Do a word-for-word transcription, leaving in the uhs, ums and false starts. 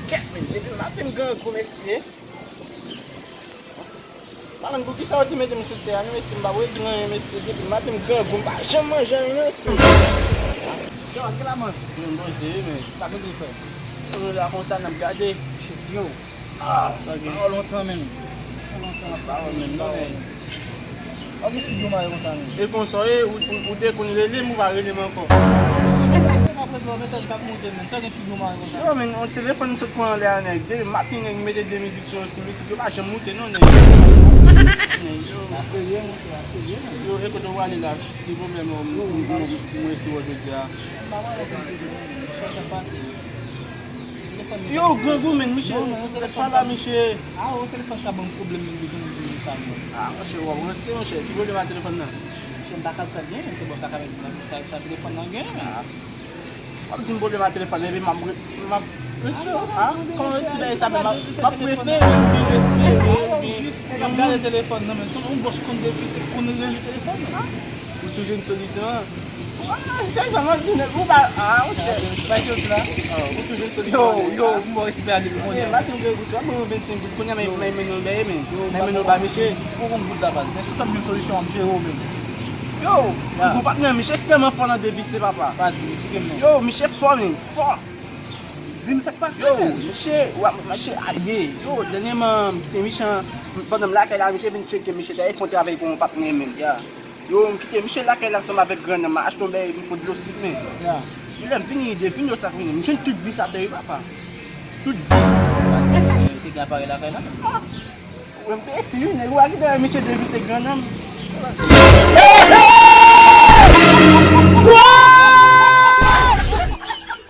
Kèt, men, depi maten m grangou, mesye. Malandro, poukisa w di mete m sou tè a, non, mesye, m pa wè di anyen, mesye, depi maten m grangou, m pa janm manje anyen, non, mesye. Yo, antre la, man. Men, bon, se, men. Sa konn fè? Nou la konsa, n ap gade. Shit, yo. Ah, sa gen. Pawòl lontan menm. Lontan, pawòl menm, non, men. Ou gen figi w mare konsa menm. E konsa w ye, ou, ou, ou te konn rele m, ou pa rele m ankò. Mwen se nan prezan mesaj k ap monte menm. Sa gen figi w mare konsa. Yo, men, yon telefòn m sot pran anlè a, nèg. Depi maten, nèg, m mete de mizik sou yon sou mizik, yo pa janm moute, non, nèg. Nèg, yo. A serye, monchè, a serye, menm. Yo, e kote w ale la? Ki pwoblèm, ou, ou, ou, ou resi wè jodi a? M pa wè anpil de moun, sa, sa pase. Telefòn nan. Yo, grangou, men, miche. Non, non, yon telefòn pa la, miche. Ah, yon telefòn ka ban m pwoblèm, men bezwen moun sa, men. Ah, monchè, w ap ranse, monchè. Ki pwoblèm a telefòn nan? Monchè, m pa ka di sa gen, men se bòs la ka mèt sa telefòn nan gen, men. Ah. W ap di m pwoblèm a telefòn nan, epi m ap re-, m ap respere. Ah, kòman ti bagay sa, m ap, m ap prefere, m pi respere, m pi. Nèg ap gade telefòn nan, men se yon bòs konn defise, konn ranje telefòn nan. Ou toujou yon solisyon. Wa, se sa m ap di, nèg, ou pa, ah, ou chè. Bay soti la. Ou toujou soti. Yo, yo, m ba w respè a depi kounye a. Maten m vle goute, w ap ban mwen vennsenk goud, kounye a, men, men, men, nou bèye, men. Men, men, nou ba misye. Ou konn goud la baz. Men si w fè m yon solisyon, m ap jere w, men. Yo, m gon patnè, misye tèlman fò nan devise, papa. Pa di, eksplike m non. Yo, misye fò, men, fò. Di m sa k pase, yo, men. Misye, w ap, misye alye. Yo, dènyèman, m kite misye, pandan m lakay la, misye vin tcheke, misye ta fè yon travay pou yon patnè, men. Ya. Yo, m kite misye lakay la ansanm avèk grannanm, m achte yon bèy, m fon dlo sik, men. Ya. Lè m vini, de vini yo sa k vini. M jwenn tout vis atè wi, papa. Tout vis. Te gen aparèy lakay la? Ah! Mwen m peye si wi, nèg, ou a kite misye devise grannanm.